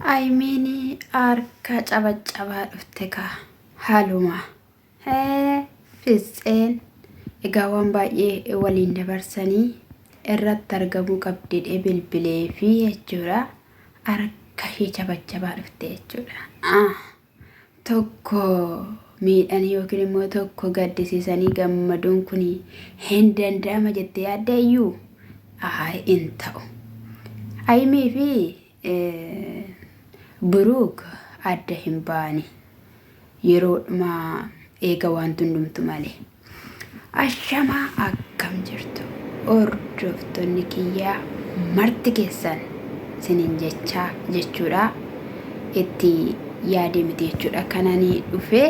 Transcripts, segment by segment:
Ayimiin harka cabacabaa dhufte kaa haaluma fitseen egaa waan baay'ee waliin dabarsanii irratti argamuu qabdidhe bilbilee fi jechuudha harka ishee cabacabaa dhufte jechuudha. Tokko miidhanii yookiin immoo tokko gaddisiisanii gammaduun kun hin danda'ama jettee yaadda iyyuu ayi hin ta'u. Ayimii fi Buruuk adda hin ba'ani. Yeroodhuma eega wanti hundumtu malee. Ashamaa akkam jirtu hordoftoonni kiyyaa marti keessan sinin jechaa jechuudha. Itti yaadee miti jechuudha kananii dhufee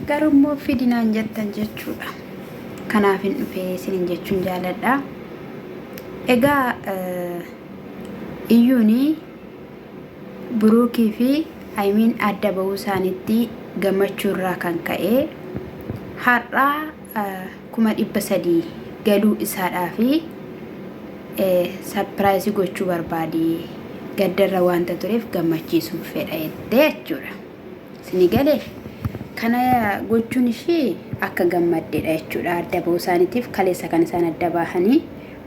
garuu immoo fidinaan jettan jechuudha. Kanaaf hin dhufee sinin jechuun jaaladha. Egaa Iyyuun Buruukii fi Haymiin adda ba'uu isaaniitti gammachuu irraa kan ka'e har'a 300,000 galuu isaadhaa fi sarpiraayizii gochuu barbaade gaddarra waanta tureef gammachiisuun fedha jettee jechuudha. Isinii galee? Kana gochuun ishii akka gammaddeedha jechuudha. Adda ba'uu isaaniitiif kaleessa kan isaan adda bahanii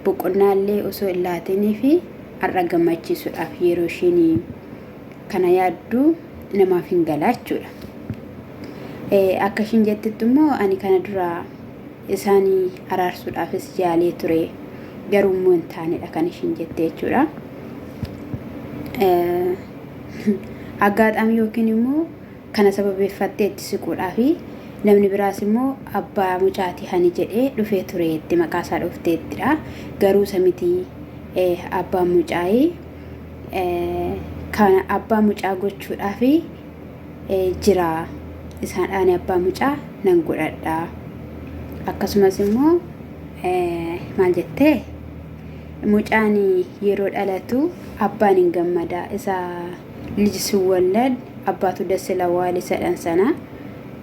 boqonnaallee osoo hin laatinii fi har'a gammachiisuudhaaf yeroo ishiin kana yaaddu namaaf hin galaa jechuudha. Akka ishiin jettetti immoo ani kana dura isaan araarsuudhaafis yaalee ture garuu immoo hin taanedha kan ishiin jette jechuudha. Aggaaxaamii yookiin immoo kana sababeeffattee itti siquudhaa fi namni biraas immoo abbaa mucaati hani jedhee dhufee ture itti maqaa isaa dhoofteettidha. Garuu isa miti abbaan mucaayii kan abbaa mucaa gochuudhaa fi jira. Isaan ani abbaa mucaa nan godhadha. Akkasumas immoo maal jettee? Mucaan yeroo dhalatu abbaan hin gammada. Isa lij siwwallad abbaatu das ilawaal isa jedhan sana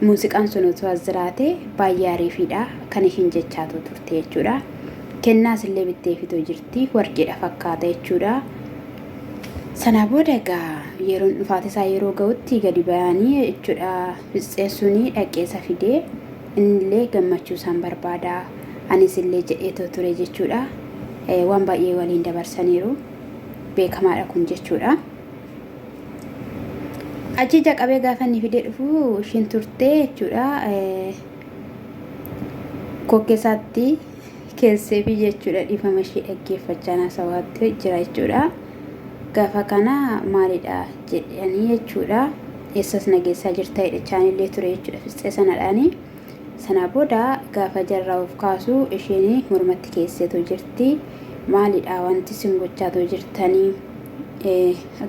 muuziqaan sun utuu as jiraate baay'ee ariifiidha kan ishiin jechaatoo turte jechuudha. Kennaas illee bitteefitoo jirti warqiidha fakkaata jechuudha. Sana booda egaa yeroon dhufaati isaa yeroo ga'utti gadi bayanii jechuudha. Fitsee suni dhaqee isa fidee Innillee gammachuu isaan barbaada. Anis illee jedheetoo ture jechuudha. Waan baay'ee waliin dabarsaniiru. Beekamaadha kun jechuudha. Achi ija qabee gaafa inni fidee dhufu ishiin turtee jechuudha. Kokkee isaatti keesseefi jechuudha dhiifama ishee dhaggeeffachaa naasawaatti jira jechuudha. Gaafa kana maalidha jedhanii jechuudha. Eessas na geessaa jirta jedhachaanillee ture jechuudha fitsee sanadhaani. Sana booda gaafa jarraa of kaasu isheen mormatti keesseetoo jirti. Maalidha wanti isin gochaatoo jirtanii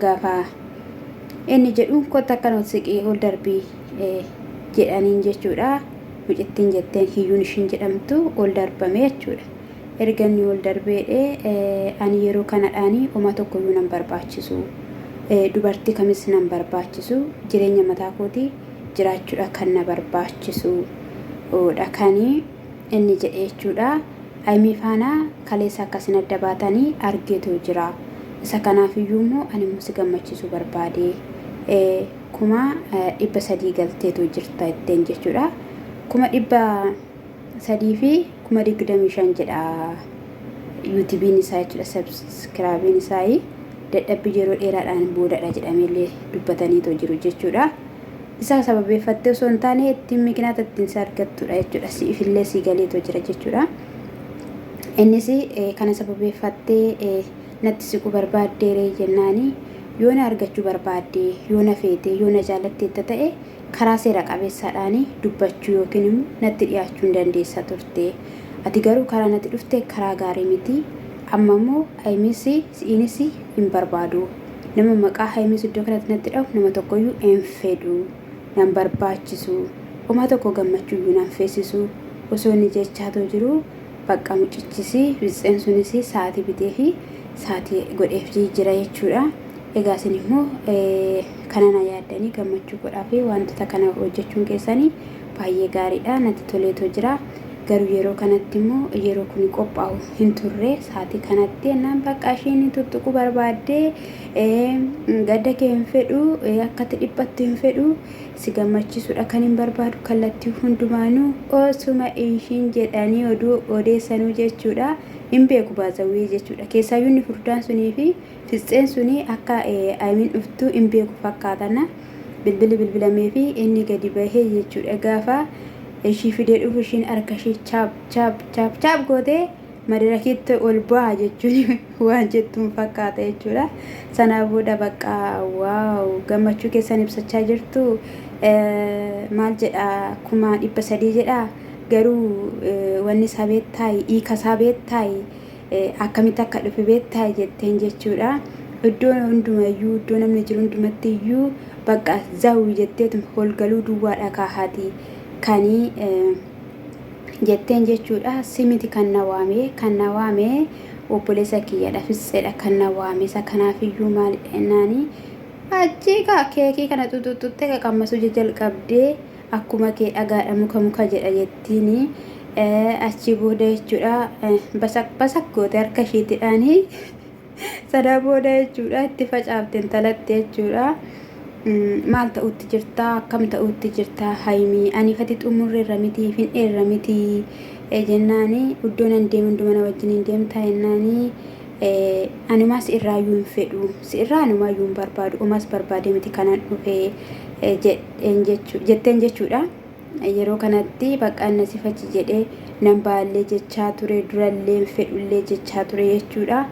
gaafa inni jedhu kotta akkan ol siqii ol darbii jedhaniin jechuudha. Mucittiin jetteen hiyyuun ishiin jedhamtu ol darbame jechuudha. Erga inni ol darbeedhe ani yeroo kanadhaani homaa tokkoyyuu nan barbaachisu. Dubartii kamis nan barbaachisu. Jireenya mataa kootii jiraachuudha kan na barbaachisu dha kan inni jedhe jechuudha. Ayimii faana kaleessa akkasin adda baatanii argeetu jira. Isa kanaaf iyyuu immoo ani immoo si gammachiisuu barbaade. 300,000 galteetu jirta jetteen jechuudha. 325,000 jedha yuutuubiin isaa jechuudha sabskiraabiin isaa dadhabbii yeroo dheeraadhaan boodadha jedhameellee dubbataniitoo jiru jechuudha. Isa sababeeffattee osoo hin taane ittiin mikinaata ittiin si argattudha jechuudha. Siifillee si galeetoo jira jechuudha. Innis kana sababeeffattee natti siquu barbaaddeeree jennaani yoo na argachuu barbaadde yoo na feete yoo na jaalatteetta ta'e karaa seera qabeessaadhaan dubbachuu yookiin immoo natti dhiyaachuu hin dandeessa turte. Ati garuu karaan ati dhufte karaa gaarii miti. Amma immoo Hayimiis si'iinis hin barbaadu. Nama maqaa Hayimiis iddoo kanatti natti dhahu nama tokkoyyuu hin fedhu. Nan barbaachisu. Homaa tokko gammachuuyyuu nan feesisu. Osoo inni jechaatoo jiruu Baqqa mucichis fitseen sunis sa'aatii biteefi sa'aatii godheef jira jechuudha. Egaa isin immoo kana na yaaddanii gammachuu godhaa fi wantoota kana hojjechuun keessanii baay'ee gaariidha. Natti toleetoo jira. Garuu yeroo kanatti immoo yeroo kun qophaa'u hin turre sa'aatii kanatti jennaan bakka ishiin tuttuquu barbaaddee gadda kee hin fedhu, akkatti dhiphattu hin fedhu, si gammachiisuudha kan hin barbaadu kallattii hundumaanuu osuma ishiin jedhanii oduu odeessanuu jechuudha. Hin beeku baazawwee jechuudha. Keessaayyuu inni furdaan sunii fi fitseen suni akka ayimiin dhuftu hin beeku fakkaatana. Bilbilli bilbilamee fi inni gadi bahee jechuudha. Gaafa ishii fidee dhufu ishiin harka ishii chaap chaap chaap chaap gootee madarakiitti ol ba'a jechuun waan jettuun fakkaata jechuudha. Sanaa booda bakka waaw gammachuu keessan ibsachaa jirtu, maal jedha, 300,000 jedha, garuu wanni isaa beektaayi, hiika isaa beektaayi, akkamitti akka dhufe beektaayi jetteen jechuudha. Iddoo hundumayyuu, iddoo namni jiru hundumatti iyyuu bakka zawwi jetteetuma holgaluu duwwaadha kaahaati kanii jetteen jechuudha. Si miti kan na waame, kan na waame obboleessa kiyyadha, Fitseedha kan na waame. Isa kanaafiyyuu maalidha jennaani achii kaa keekii kana xuxuxuxxee qaqammasuu jalqabdee akkuma kee dhagaadha muka muka jedha jettiini. Achii booda jechuudha basak basak goote harka ishiitidhaani. Sana booda jechuudha itti facaafte intalatti jechuudha. Maal ta'utti jirtaa, akkam ta'utti jirtaa Hayimii, ani fati xumurreerra miti, fin'eerra miti jennaani, iddoo nan deemu hunduma na wajjin hin deemtaa jennaani, anumaa si irraayyuu hin fedhu, si irraa anumaayyuu hin barbaadu, umas barbaade miti kanan dhufe jetteen jechuudha. Yeroo kanatti bakka inni asii fachi jedhee nan baallee jechaa ture, durallee hin fedhullee jechaa ture jechuudha.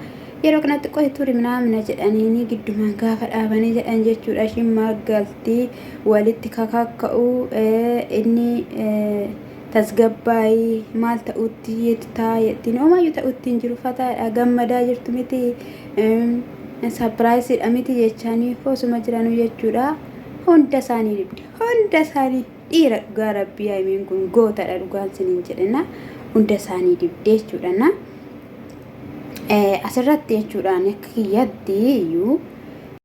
Yeroo kanatti qoy turi minaamina jedhaniini giddumaan gaafa dhaabanii jedhan jechuudha. Ishiin maaggalti walitti kakakka'u, inni tasgabbaayii maal ta'utti jettaa jettiin, homaayyuu ta'utti hin jiru, fataadha, gammadaa jirtu miti, sapiraayisiidha miti jechaanii osuma jiranuu jechuudha. Hunda isaanii dibde, hunda isaanii. Dhiira dhugaa rabbii, Hayimiin kun gootadha, dhugaan siniin jedhena, hunda isaanii dibde jechuudha. Asirratti jechuudhaan akka kiyyatti iyyuu